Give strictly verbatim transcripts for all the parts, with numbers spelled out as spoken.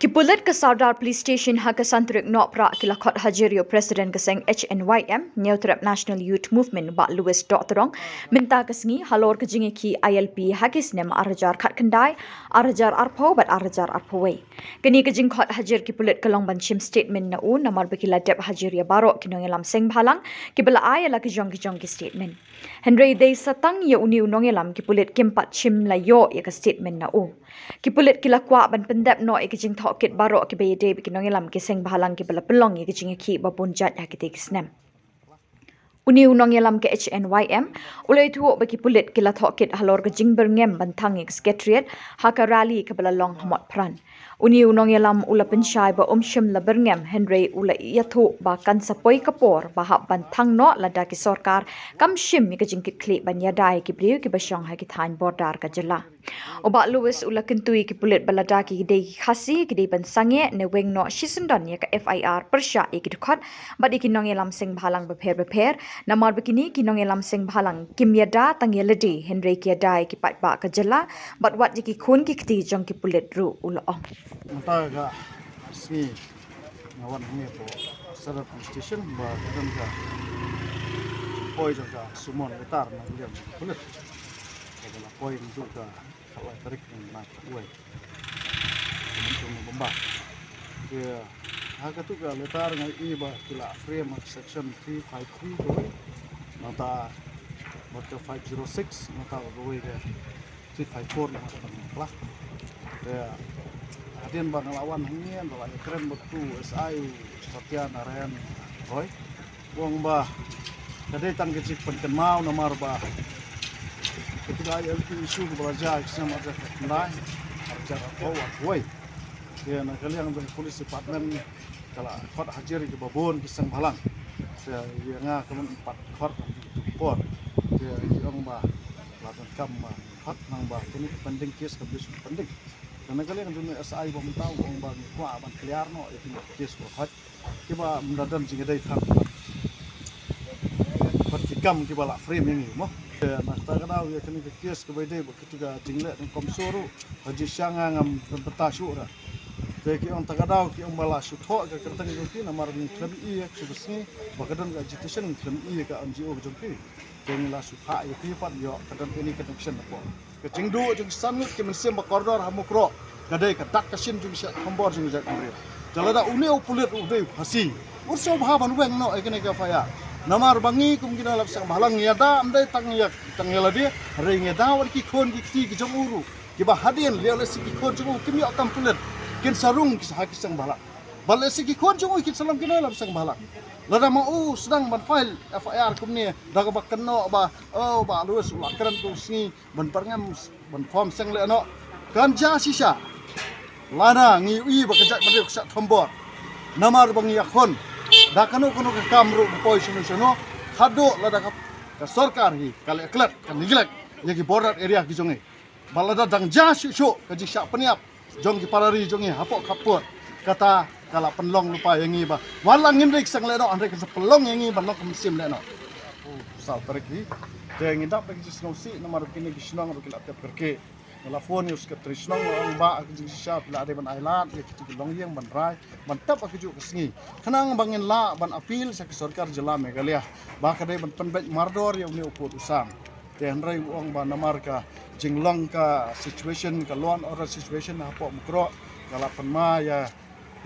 Ki pulit ka Sawdar Police Station ha ka Santrik Nohprah ki la khot hajir ïa u President ka seng H N Y M, Hynñiewtrep National Youth Movement, Bah Louis Dohtdong, mynta ka sngi halor ka jingïakhih I L P ha ki snem ar hajar khatkhyndai, ar hajar arphew bad ar hajar arphew wei. Kane ka jingkhot hajir ki pulit ka long ban shim statement na u namar ba ki la dep hajir ïa baroh ki nongïalam seng bhalang kiba la ai ïa la ki jong ki jong ki statement. Hynrei dei sa tang ïa une u nongïalam ki pulit kim pat shim la ïoh ïa ka statement na u. Ki pulit ki la kwah ban pyndep noh ïa ki jingtohkit baroh kiba ïadei bad ki nongïalam ki seng bhalang kiba la pynlong ïa ki jingïakhih ba bun jait ha kitei ki snem. Une u nongïalam ka H N Y M u la ïathuh ba ki pulit ki la tohkit halor ka jingbyrngem ban thang ïa ka Secretariat ha ka rally kaba la long ha Motphran. Une u nongïalam u la pynshai ba um shym la byrngem, hynrei u la ïathuh ba kan sa poi ka por ba hap ban thang noh lada ki sorkar kam shim ïa ka jingkitkhlieh ban ïada ïa ki briew kiba shong ha ki thaiñ border ka jylla. U Bah Louis u la kyntu ïa ki pulit ba lada ki dei ki Khasi ki dei ban sangeh ne weng noh shisyndon ïa ka F I R pyrshah ïa ki dkhot bad ïa ki nongïalam seng bhalang bapher bapher, namar ba kine ki nongïalam seng bhalang kim ïada tang ïa lade, hynrei ki ïada ïa ki paidbah ka jylla bad wat ïa ki khun ki kti jong ki pulit ruh, u la ong. Mynta ka sngi nga wan hangne hapoh Sawdar Police Station ba ka don ka poi jong ka summon letter na ka liang jong ka pulit. Kaba la poi mynta ka khatlai tarik jong u bnai khatwei. Ka mynta November. Te ha katu ka letter nga ïohi ba ki la frame ha ka section three five three kawei. Nangta bad ka five zero six, nangta kawei ka three five four, nangta ka pla. Te hadien ba nga la wan hangne, nga la ïakren bad u S I u Satya Narayan Roy. U ong ba ka dei tang ka jingpynkynmaw namar ba katu ka I L P issue kaba la jia ha ki snem ar hajar khatkhyndai, ar hajar arphew, arphew wei. Te na ka liang jong ka Police Department ka la khot hajir ïa kiba bun ki seng bhalang. Te ïa nga ka mut pat khot ha katu ka por. Te ki ong ba la donkam ba khot, nang ba kane ka pending case kam dei shu pending. Te na ka liang jong u S I ba mynta u ong ba ngi kwah ban clear noh ïa kine ki case ba khot. Kiba ym da don jingïadei than bad ki kam kiba la frame ïa ngi mo. Te na kata ka daw ïa kane ka case kaba ïadei bad katu ka jingleh nyngkong shuh ruh, ha jingshisha nga ngam pynbynta shuh ruh. Te ki ong ta ka daw ki ong ba la shu thoh ka kyrteng jong phi namar ngi khlem ïohi ïa ka shu ba sngi ba ka don ka agitation, ngi khlem ïohi ïa ka N G O ka jong phi. Te ngi la shu phah ïa phi pat ïoh ka don any connection hapoh. Ka jingduh jong ki san ngut ki mynsiem ba kordor ha Mukroh ka dei ka dak ka shin jong ki shah thombor jong ki jaitbynriew. Te lada une u pulit u dei u Khasi, u sngewbha ban weng noh ïa kane ka F I R. Namar ba ngi kum ki nongïalam seng bhalang ngi ïada ym dei tang ïa, tang ïa lade, hynrei ngi ïada wat ki khun ki kti ki jong u ruh. Kiba hadien lehse ki khun jong u kim ïoh kam pulit, kin sa rung ki sa ha ki seng bhalang. Bad lehse ki khun jong u kin sa long ki nongïalam seng bhalang. Lada ma u sdang ban file F I R kumne da kaba kynnoh ba, oh, Bah Louis u la kren tu sngi ban pyrngem, ban form seng lehnoh, kan jia shisha. Lada ngi ïohi ba ka jaitbynriew ka shah thombor. Namar ba ngi ïakhun da kano kano ka kam ruh ba poi shano shano, haduh lada ka, ka sorkar hi ka leh klet, ka neglect ïa ki border area ki jong ngi. Ba lada dang jia shuh shuh ka jingshah pynïap jong ki para ri jong ngi hapoh khappud, kata ka la pynlong lypa ïa ngi ba wat la ngim dei ki seng lehnoh, hynrei ka sa pynlong ïa ngi ban long ka mynsiem lehnoh. Saw tarik hi te ngin dap da ka jingsngewsih namar ba kine ki shnong ruh ki la tep kyrkieh. Nga la phone ïa u secretary shnong, nga ong ba ha ka jingshisha phi la dei ban ailad ïa kitu ki longïing ban rai ban tep ha kajuh ka sngi, khnang ba ngin lah ban appeal sha ka sorkar jylla Meghalaya ba ka dei ban pynbeit mardor ïa une u pud u sam. Te hynrei u ong ba namar ka jinglong ka situation, ka law and order situation hapoh Mukroh, ka la pynma ïa,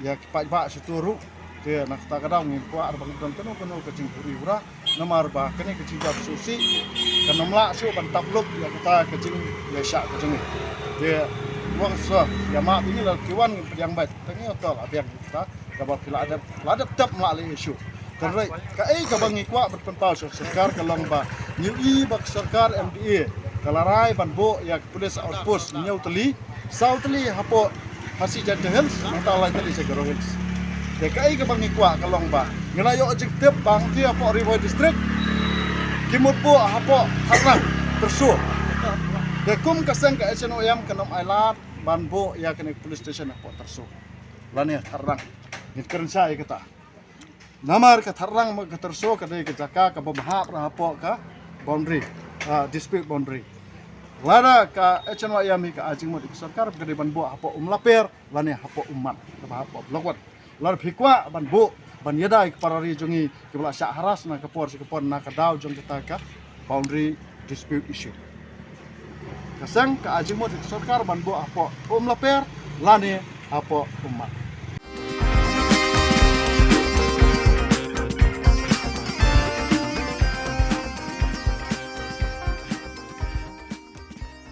ïa ki paidbah sha tu ruh. Te na kata ka daw ngim kwah ba ngi don kano kano ka jingbuhrieh buhrieh namar ba kane ka jingjia sngewsih kan ym lah shuh ban tap lup ïa kata ka jingïaishah ka jong ngi. Te u ong sa ïa ma ba ngi la ki wan ngin pdiang beit, te ngi ïoh tol ïa biang kata kaba phi la dep, la dep tep, ym lah leh issue. Hynrei kaei kaba ngi kwah ban pynpaw sha ka sorkar ka long ba ngi ïohi ba ka sorkar M D A ka la rai ban buh ïa ka police outpost hynñiew tylli, saw tylli hapoh Khasi Jaintia Hills, nangta lai tylli sha Garo Hills. Te kaei kaba ngi kwah ka long ba ngi la ïoh jingtip ba hangtei hapoh Ri Bhoi District ki mut buh hapoh Tharrang, Tyrso. Te kum ka seng ka H N Y M kan ym ailad ban buh ïa kane ka police station hapoh Tyrso lane Tharrang. Ngin kren shai ïa kata. Namar ka Tharrang bad ka Tyrso ka dei ka jaka kaba bha hapoh ka boundary, ah, dispute boundary. Lada ka H N Y M hi ka ai jingmut ïa ka sorkar ka dei ban buh hapoh Umlaper lane hapoh Ummat, kaba hapoh Blockwat. Lada phi kwah ban buh ban ïada ïa ki para ri jong ngi kiba la shah harass na ka por sha ka por na ka daw jong kata ka boundary dispute issue, ka seng ka ai jingmut ïa ka sorkar ban buh hapoh Umlaper lane hapoh Ummat.